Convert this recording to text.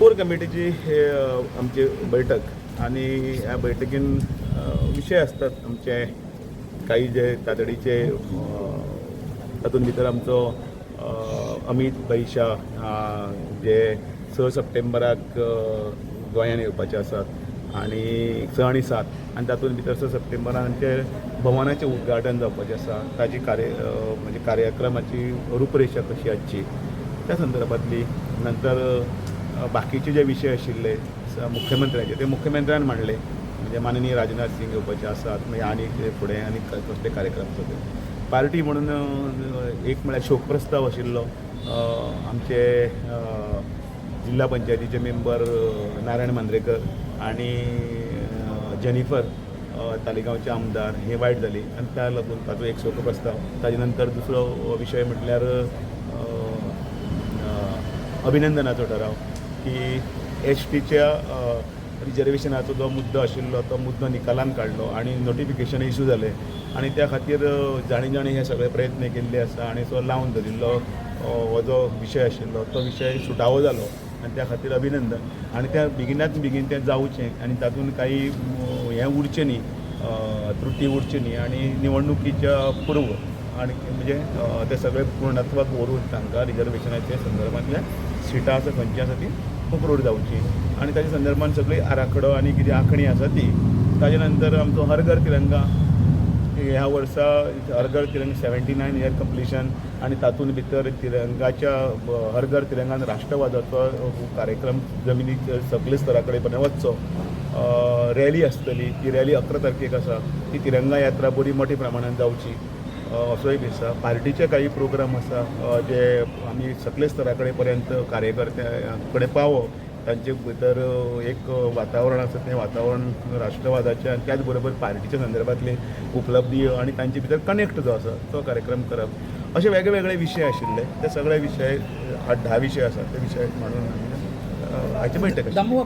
कोर कमिटीची हे आमची बैठक आणि ह्या बैठकीन विशय आसतात आमचे काही जे तातडीचे. तातूंत भितर आमचो अमीत भाई शाह जे 6 सप्टेंबराक गोंयान येवपाचे आसात आनी 6 आनी 7 आनी तातूंत भितर 6 सप्टेंबरान आमचे भवनाचें उद्घाटन जावपाचें आसा. ताजी कार्य म्हणजे कार्यक्रमाची रुपरेशा कशी आसची त्या संदर्भातली. नंतर बाकीचे जे विशय आशिल्ले मुख्यमंत्र्याचे, ते मुख्यमंत्र्यान मांडले. म्हणजे माननीय राजनाथ सिंग येवपाचे आसात, मागीर आनी फुडें आनी कसले कार्यक्रम आसा ते. पार्टी म्हणून एक म्हळ्यार शोक प्रस्ताव आशिल्लो. आमचे जिल्हा पंचायतीचे मेंबर नारायण मांद्रेकर आनी जेनिफर, तालिगांवचे आमदार, हे वायट जाली आनी त्या लागून ताचो एक शोक प्रस्ताव. ताजे नंतर दुसरो विशय म्हटल्यार अभिनंदनाचो ठराव की एसटीच्या रिजर्वेशनाचो जो मुद्दो आशिल्लो तो मुद्दो निकालान काडलो आनी नोटिफिकेशन इशू जालें आनी त्या खातीर जाणी जाणी हे सगळे प्रयत्न केल्ले आसा आनी तो लावन धरिल्लो हो जो विशय आशिल्लो तो विशय सुटावो जालो आनी त्या खातीर अभिनंदन. आनी त्या बेगिनात बेगीन तें जावचें आनी तातूंत काही हें उरचें न्ही, त्रुटी उरची न्ही आनी निवडणुकीच्या पूर्व आनी म्हणजे ते सगळे पूर्णत्वाक व्हरून तांकां रिजर्वेशनाचे संदर्भांतल्या सिटां आसा खंयची आसा ती अप्रूव जावची आनी ताच्या संदर्भान सगळी आराखडो आनी कितें आंखणी आसा ती. ताजे नंतर आमचो हर घर तिरंगा. ह्या वर्सा हर घर तिरंगा 79 इयर कंप्लिशन आनी तातूंत भितर तिरंगाच्या हर घर तिरंगान राष्ट्रवादाचो कार्यक्रम जमिनी सगळे स्तरा कडेन पर्यंत वचचो. रॅली आसतली. ती रॅली 11 तारखेक आसा. ती तिरंगा यात्रा बरी मोठ्या प्रमाणान जावची असोय बी आसा. पार्टीचे काही प्रोग्राम आसा जे आमी सगळे स्तरा कडेन पर्यंत कार्यकर्त्यां कडेन पावोवप, तांचे भितर एक वातावरण आसा तें वातावरण राष्ट्रवादाचें आनी त्याच बरोबर पार्टीच्या संदर्भातले उपलब्धी आनी तांचे भितर कनेक्ट जो आसा तो कार्यक्रम करप, अशे वेगळे वेगळे विशय आशिल्ले. ते सगळे विशय 8-10 विशय आसात, ते विशय मांडून आमी आयची बैठक आशिल्ली. दामू.